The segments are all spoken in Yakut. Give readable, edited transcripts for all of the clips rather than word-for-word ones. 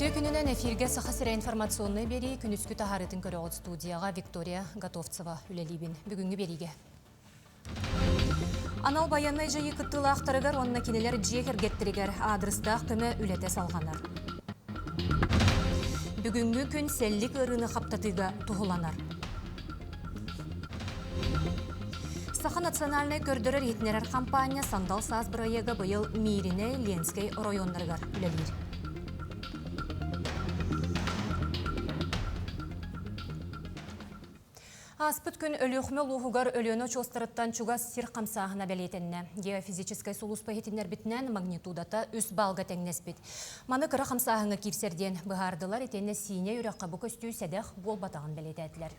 Үтүө күнүнэн эфиргэ Саха сирэ информационнай биэрии күнүскү таһаарыытын көрөҕүт студияҕа Виктория Готовцева үлэлиибин. Бүгүҥҥү биэриигэ. Анал байыаннай дьайыы кыттыылаахтарыгар уонна кинилэр дьиэ кэргэттэригэр аадырыстаах көмө үлэтэ салҕанар. Бүгүҥҥү күн сэллик ыарыыны хаптатыыга туһуланар. Саха национальнай көрдөрөр-иһитиннэрэр хампаанньа «Сандал саас» бырайыага быйыл Мииринэй, Ленскэй оройуоннарыгар үлэлиир. Ааспыт күн Өлүөхүмэ улууһугар Өлүөнэ очуостарыттан чугас сир хамсааһына бэлиэтэннэ. Геофизическэй сулууспа иһитиннэрбитинэн магнитудата үс баалга тэҥнэспит. Маны кыра хамсааһыҥҥа киирсэр диэн быһаардылар итиэннэ Сиинэ үрэххэ бу көстүү сэдэх буолбатаҕын бэлиэтээтилэр.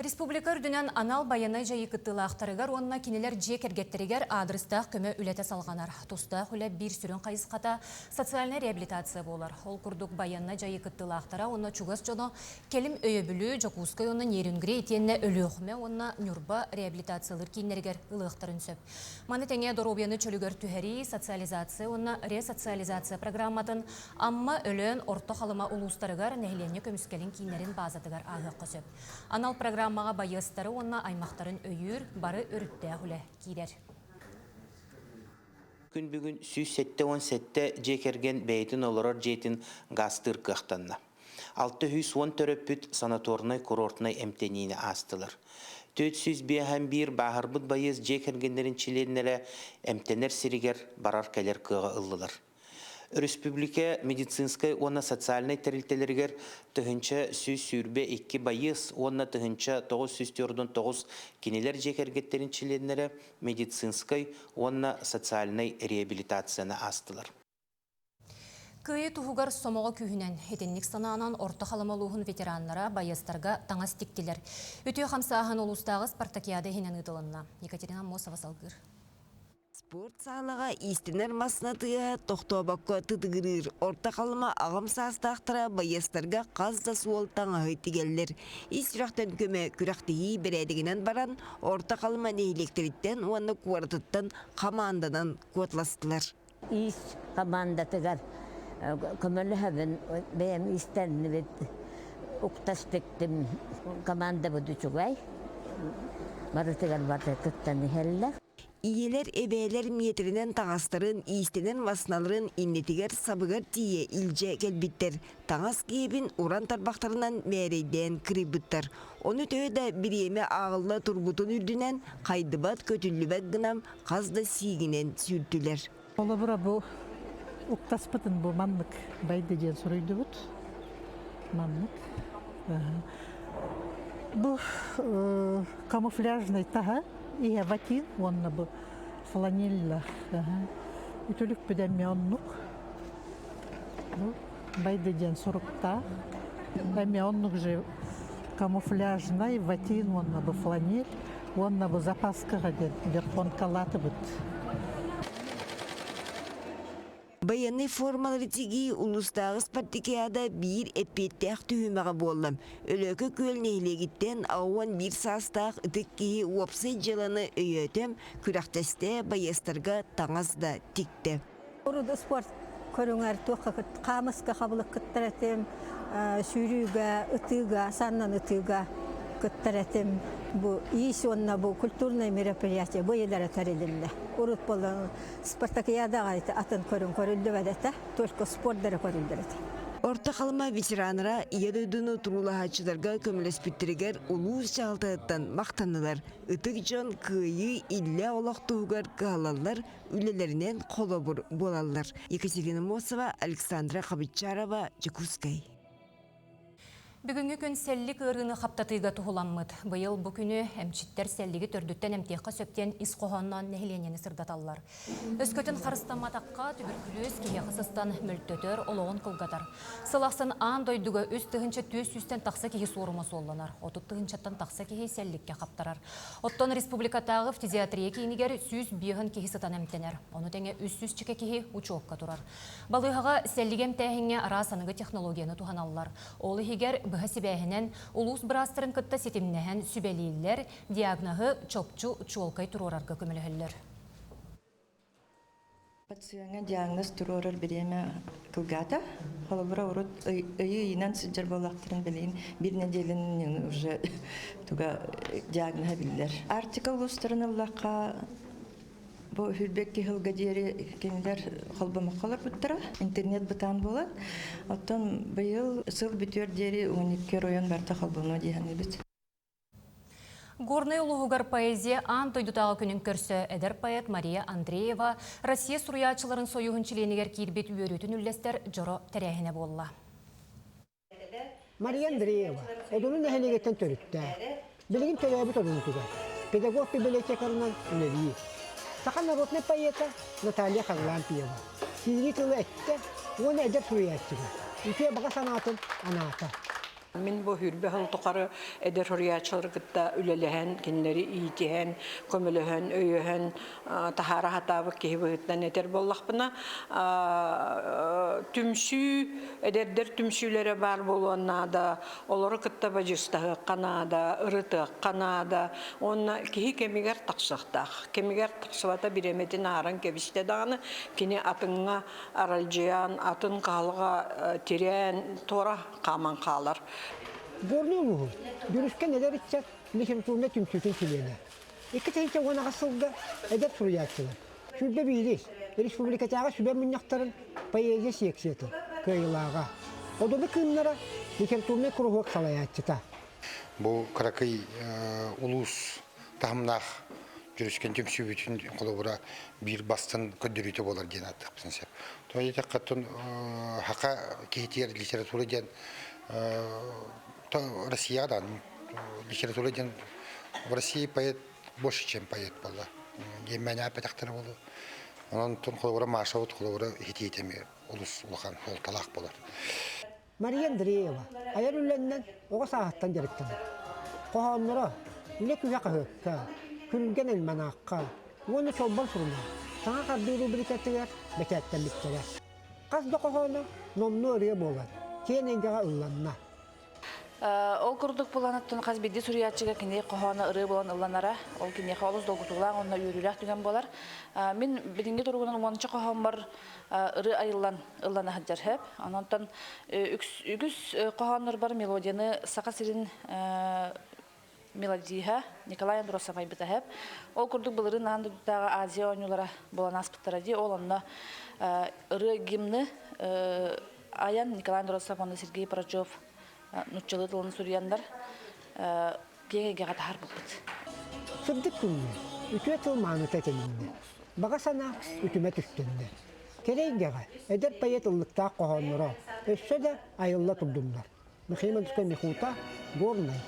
Республика үрдүнэн анал байыаннай дьайыы кыттыылаахтарыгар уонна кинилэр дьиэ кэргэттэригэр аадырыстаах көмө үлэтэ салҕанар. Тустаах үлэ биир сүрүн хайысхата социальнай реабилитация буолар. Ол курдук байыаннай дьайыы кыттыылаахтара уонна чугас дьоно кэлим өйөбүлү Дьокуускай уонна Нерюнгри итиэннэ Өлүөхүмэ уонна Ньурба реабилитациялыыр кииннэригэр ылыахтарын сөп. Маны тэҥэ доруобуйаны чөлүгэр түһэрии, социализация уонна ресоциализация программатын Амма, Өлөөн, Орто Халыма улуустарыгар нэһилиэнньэ көмүскэлин кииннэрин баазатыгар ааһыахха сөп. Анал программаҕа байыастары уонна аймахтарын өйүүр бары өрүттээх үлэ киирэр. Күн бүгүн 177 дьиэ кэргэн бэйэтин олорор дьиэтин гаастыыр кыахтанна. 610 төрөппүт санаторнай-курортнай эмтэниини аастылар. 451 бааһырбыт байыас дьиэ кэргэннэрин чилиэннэрэ эмтэнэр сиригэр барар-кэлэр кыаҕы ыллылар. Өрөспүүбүлүкэ медицинскэй уонна социальнай тэрилтэлэригэр 1122 байыас уонна 1949 кинилэр дьиэ кэргэттэрин чилиэннэрэ медицинскэй уонна социальнай реабилитацияны аастылар. Кыайыы туһугар сомоҕо күүһүнэн итинник санаанан Орто Халыма улууһун ветераннара байыастарга таҥас тиктилэр. Үтүө хамсааһын улуустааҕы спартакиада иһинэн ыытылынна. Екатерина Аммосова салгыыр. Спорт саалаҕа иистэнэр массыына тыаһа тохтообокко тытыгырыыр. Орто Халыма аҕам саастаахтара байыастарга хас да суол таҥаһы тигэллэр. Ис сүрэхтэн көмө күрэхтэһии бэрээдэгинэн баран, Орто Халыма нэһилиэктэриттэн уонна куоратыттан хамаанданан куоталастылар. Иис хамаандатыгар көмөлөһөбүн, бэйэм иистэннибит, уктастыктым, командабыт үчүгэй, барытыгар бары кыттан иһэллэр. Ийэлэр, эбээлэр миэтэринэн таҥастарын, иистэнэр массыыналарын иннитигэр сабыгар тиийэ илдьэ кэлбиттэр. Таҥас киэбин уран тарбахтарынан мээрэйдээн кырыйбыттар. Ону төһө да бириэмэ ааҕылла турбутун үрдүнэн, хайдыбат, көтүллүбэт гынан хас да сиигинэн сүүртүлэр. Холобура бу уктаспытын бу маннык байды диэн суруйдубут. Маннык. Бу камуфляжный таһа Иһэ ватин уонна бу фланеллах. Үтүлүкпүт эмиэ оннук. Бу байды диэн суруктаах. Эмиэ оннук же камуфляжнай ватин уонна бу фланель уонна бу запаскаҕа диэн верхонкалаатыбыт. Байыаннай формалары тигии улуустааҕы спартакиада биир эппиэттээх түһүмэҕэ буолла. Өлөөкө Күөл нэһилиэгиттэн 81 саастаах ытык киһи уопсай дьыаланы өйөөтө, күрэхтэстэ, байыастарга таҥас да тиктэ. Урут спорт көрүҥэр туохха хаамыска хабылык кыттар этим, сүүрүүгэ, ытыыга, саннан ытыыга кыттар этим. Бу иис уонна бу культурное мероприятие бу ыйылара тэрилиннэ. Урут буолан Спартакиадаҕа ити атын көрүҥ көрүллүбэт этэ, только спорт эрэ көрүллэр этэ. Орто Халыма ветераннара Ийэ дойдуну туруулаһааччыларга көмөлөспүттэригэр улуус дьаһалтатыттан махтаннылар. Ытык дьон кыайыы иллээх олох туһугар кыһаллаллар, үлэлэринэн холобур буолаллар. Екатерина Мосова, Александра Хабычарова, Дьокуускай. Бүгүҥҥү күн сэллик ыарыыны хаптатыыга туһуламмыт. Быйыл бу күнү эмчиттэр сэллиги төрдүттэн эмтиэххэ сөп диэн ис хоһоонноон нэһилиэнньэни сырдаталлар. Өскөтүн харыстамматахха, түбүркүлүөс киһиэхэ сыстан мөлтөтөр, олоҕун кылгатар. Сыл ахсын аан дойдуга 3400-тэн тахса киһи суорума суолланар, 30 тыһыынчаттан тахса киһи сэлликкэ хаптарар. Оттон республикатааҕы фтизиатрия киинигэр 105 киһи сытан эмтэнэр. Ону тэҥэ 300 чэкэ киһи учуокка турар. Балыыһаҕа сэллиги эмтээһиҥҥэ араас аныгы технологияны туһаналлар. Ол иһигэр быһа сибээһинэн улуус быраастарын кытта ситимнэһэн сүбэлииллэр, диагноһы чопчу чуолкай туруорарга көмөлөһөллөр. Пациеҥҥа диагноз туруорар бириэмэ кылгаата. Холобура, урут ыйы ыйынан сылдьар буоллахтарын билигин биир нэдиэлэнэн уже туга диагноһа биллэр. Арктика улуустарын ыллахха, бу хүрбэкки сылга диэри кинилэр холбомокко олорбуттара. Интернет бытаан буолан, оттон быйыл сыл бүтүөр диэри 12 оройуон барыта холбонуо дии саныыбыт. Горнай улууһугар поэзия аан дойдутааҕы күнүн көрсө эдэр поэт Мария Андреева Россия суруйааччыларын союһун чилиэнигэр киирбит үөрүүтүн үллэстэр дьоро тэрээһинэ буолла. Мария Андреева Одуну нэһилиэгиттэн төрүттээх. Билигин төрөөбүт Одунутугар педагог библиотекарынан үлэлиир. Саха народнай поэта Наталья Харлампьева киири тылы эттэ уонна эдэр суруйааччыга үтүө баҕа санаатын анаата. Мин бу сүүрбэ сыл тухары эдэр суруйааччылары кытта үлэлэһэн, кинилэри иитиһэн, көмөлөһөн, өйөһөн таһаара сатаабыт киһи быһыытынан этэр буоллахпына, түмсүү, эдэрдэр түмсүүлэрэ баар буолуон наада, олору кытта бадьыыстаһыахха наада, ырытыахха наада уонна киһи кэмигэр тахсыахтаах. Кэмигэр тахсыбата бириэмэтин ааран кэбистэ даҕаны, кини атыҥҥа аралдьыйан, атын хаалга тирээн, туора хааман хаалар. Горнай улууһун Дьүрүскэн эдэр ыччат литературнай түмсүүтүн чилиэнэ. 2018 сылга эдэр суруйааччылар 21 республикатааҕы сүбэ мунньахтарын поэзия секцията кыайыылааҕа. Одону кыымнара литературнай куруһуок салайааччыта. Бу кыракый улуус таһымнаах Дьүрүскэн түмсүүбүтүн холобура биир бастын көрдөрүүтэ буолар диэн ааттыахпытын сөп. Тоҕо диэтэххэ, хака киһитигэр литература диэн Россияҕа даҕаны литература диэн в России поэт больше, чем поэт буолла. Диэн мээнэ эппэтэхтэрэ буолуо. Онон холобура Машабыт холобура иһитиитэ эмиэ олус улахан суолталаах буолар. Мария Андреева айар үлэннэн оҕо сааһыттан дьарыктанар. Хоһоонноро Үлэ күһэ хаһыакка, Күрүлгэн альманаахха уонна Чолбон сурунаал Саҥа хардыы рубрикатыгар бэчээттэммиттэрэ. Хас да хоһооно номнуо ырыа буолан, киэн эйгэҕэ ылланна. Ол курдук булан хас биирдии суруйааччыга кини хоһооно ырыа буолан ылланара. Ол киниэхэ олус долгутуулаах уонна үөрүүлээх түгэн буолар. Мин билиҥҥи туругунан уонча хоһооммор ырыа айыллан ыллана сылдьар сөп. Онтон үгүс хоһооннорбор мелодияны Саха сирин мелодиһа Николай Андросов айбыта сөп. Ол курдук былырыын аан дойдутааҕы Азия оонньуулара буолан ааспыттара дии. Ол онно ырыа гимны айан Николай Андросов уонна Сергей Прочев нуччалыы тылын суруйаннар киэҥ эйгэҕэ таһаарбыппыт. Сырдык күҥҥэ үтүө тыл мааныта этилиннэ, баҕа санаа үтүмэ түстэннэ. Кэрэ эйгэҕэ эдэр поэт ыллыктаах хоһоонноро өссө да айылла турдуннар. Михаил Мандускай Михута, Горнай.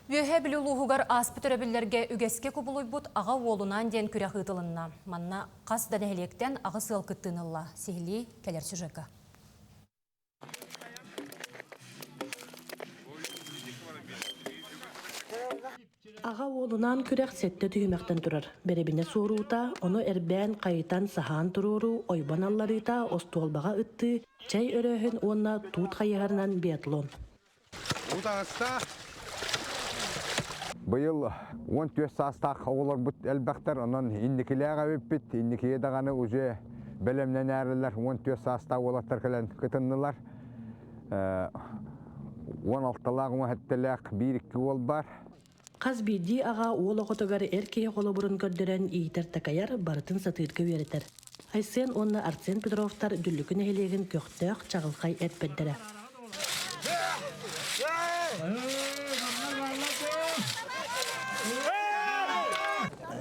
Үөһээ Бүлүү улууһугар ааспыт өрөбүллэргэ үгэскэ кубулуйбут аҕа уолунаан диэн күрэх ыытылынна. Манна хас да нэһилиэктэн аҕыс ыал кыттыыны ылла. Сиһилии кэлэр сюжекка. Аҕа уолунаан күрэх сэттэ түһүмэхтэн турар. Бэрэбинэ суоруута, ону эрбээн, хайытан, саһаан туруоруу, ойбон алларыыта, остуолбаҕа ыттыы, чэй өрөөһүн уонна туут хайыһарынан биатлон. Быйыл 14 саастаах оҕолорбут элбэхтэр, онон инникилээх эбиппит, инникигэ даҕаны уже бэлэмнэнээрилэр 14 саастаах уолаттар кэлэн кытыннылар. 16-лаах, 17-лээх биир-икки уол бар. Хас биирдии аҕа уол оҕотугар эр киһи холобурун көрдөрөн иитэр-такайар, барытын сатыырга үөрэтэр. Айсен уонна Арсен Петровтар Дүллүкү нэһилиэгин көхтөөх, чаҕылхай эр бэрдэрэ.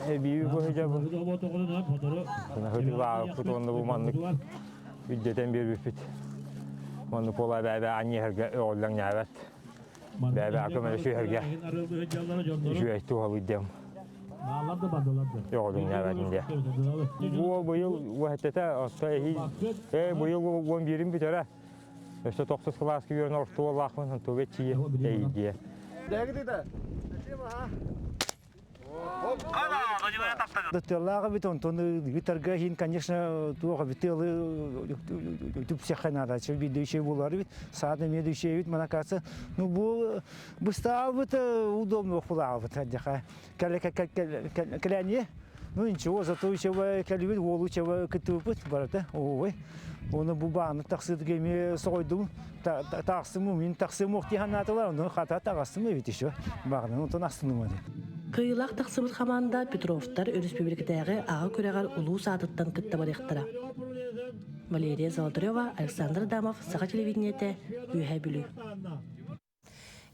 Эбии быһыдьабын. Хытылаабыппыт уонна бу маннык үрдэтэн биэрбиппит. Маннык буола бэбэ анньыһарга өҕүллэҥнээбэт. Бэбэ көмөлөсүһэргэ үчүгэй туһалый диэм. Өҕүллэҥнээбэтин диэ. Бу быйыл уһэттэтэ отто эһи э быйыл уон биирин бүтэрэ. Өссө тохсус кылааска үөрэнэ ортуолаахпын туга чиэ эйдиэ. Тыаллаах эбит, онтон ыытарга иһин, конечно, туох эбит тыалы түпсэххэ наада. Биирдэ үчүгэй буолар эбит, саат эмиэ да үчүгэй эбит, манакаасы. Ну, бу быстаалбыт удобно булаабыт, дьаха. Кэлэниэ. Ну ничего, зато еще кэлибит уолу чева кыттыбыппыт барата. Ой. Оны бу бааны тахсыдыга эми соҕойдум тахсымы мин тахсым охти ханаатылар ону хата тагастым эбит еще багынан онтон астыным Кыйылаах тахсыбыт хамаанда Петровтар өрөспүүбүлүкэтээҕи аҕа күрэҕэр улуус аатыттан кытта барыахтара. Валерия Золотарева, Александр Адамов, Саха телевидениетэ, Үөһээ Бүлүү.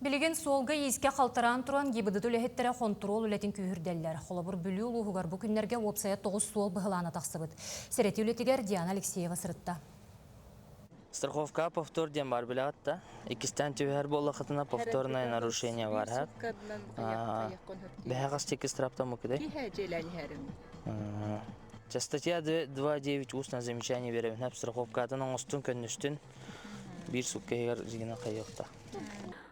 Билигин суолга-иискэ халтараан туран ГИБДД үлэһиттэрэ хонтуруол үлэтин күүһүрдэллэр. Холобур, Бүлүү улууһугар бу күннэргэ уопсайа 9 суол быһылаана тахсыбыт. Сэрэтии үлэтигэр Диана Алексеева сырытта. Страховка повтор диэн бар билэҕит да. Иккистээн түбэһэр буоллахытына повторное нарушение бар. Бэһэҕэс тикки страптан мукудай. Статья 2.9 устное замечание беребин. Страховкатын оҥостун көннүстүн биир сукка иһигэр дьигинэ хайыахта.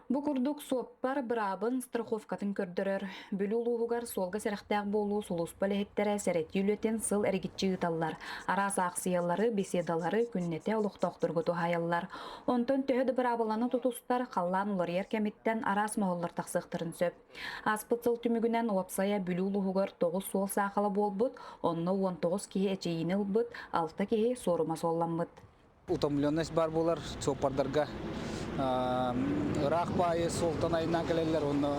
Бу курдук суоппар быраабын страховкатын көрдөрөр. Бүлүү улууһугар суолга сэрэхтээх буолуу сулууспа үлэһиттэрэ сэрэтии үлэтин сыл эргиччи ыыталлар. Араас аахсыйалары, беседалары күннэтэ олохтоохторго туһаайаллар. Онтон төһө да быраабыланы тутустар, халлаан уларыйар кэмиттэн араас моһоллор тахсыахтарын сөп. Ааспыт сыл түмүгүнэн уопсайа Бүлүү улууһугар 9 суол саахала буолбут, онно 19 киһи эчэйиини ылбыт, 6 киһи суорума суолламмыт. Утомленность бар буолар суоппардарга ыраах баайы суолтан айнаан кэлэллэр уонна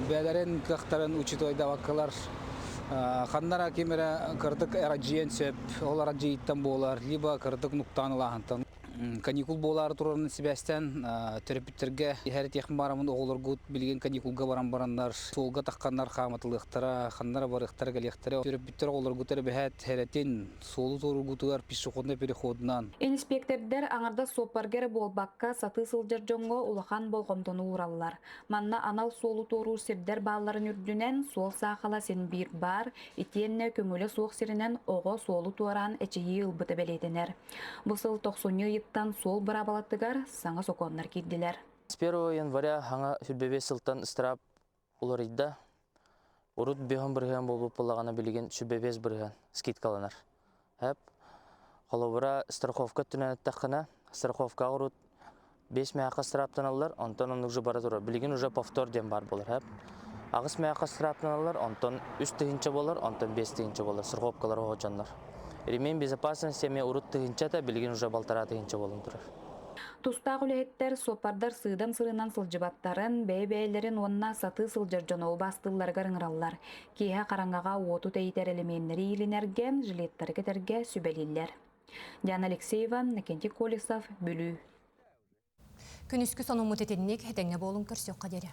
бэйэлэрин кыахтарын учитывайдабаккалар ханнара ким эрэ кырдык арадьыйан сөп ол арадьыйыттан буолар либо кырдык нуктаан ылааһынтан каникул буолаары турарын сибээстээн төрөппүттэргэ иһэритиэхпин баарамын оҕолоргут билигин каникулга баран бараннар суолга тахханнар хааматылыахтара ханнара барыахтара кэлиэхтэрэ төрөппүттэр оҕолоргут эрэ бэһээт хэрэтин суолу туоруургутугар пешеходный переходунан. Иниспиэктэрдэр аҥардас суоппарга эрэ буолбакка, сатыы сылдьар дьоҥҥо улахан болҕомтону уураллар. Манна анал суолу туоруур сирдэр баалларын үрдүнэн суол саахала син биир баар, итиэннэ көҥүлэ суох сиринэн оҕо суолу туораан эчэйии ылбыта бэлиэтэнэр. Бу сыл тохсунньу ыйыттан суол быраабылатыгар саҥа сокуоннар киирдилэр. С 1 января хаҥа сүрбэбиэс сылтан ыстыраап уларыйда. Урут бөһөн бырыһыан буолбут буоллаҕына билигин 105 бырыһыан скидкаланар. Хэп. Холобура, страховка өттүнэн эттэххинэ, страховкаҕа урут 5 мээххэ страптаналлар, онтон оннук же бара турар. Билигин уже повтор диэн баар буолар. Хэп. Аҕыс мээххэ страптаналлар, онтон үс тыһыынча буолар, онтон 5 тыһыынча буолар страховкалар оһо дьоннор. Ремень безопасности эмиэ урут тыһыынча билигин уже полтора тыһыынча буолан турар. Тустаах үлэһиттэр, суоппардар сыыдам сырыынан сылдьыбаттарын, бэйэ-бэйэлэрин уонна сатыы сылдьар дьону убаастыылларыгар ыҥыраллар. Киэһэ хараҥаҕа уоту тэйитэр элеменнэри иилинэргэ, жилеттары кэтэргэ сүбэлииллэр. Диана Алексеева, Накентий Колесов, Бүлүү. Күнүскү сонуммут итинник, этэҥҥэ буолуҥ көрсүөххэ диэри.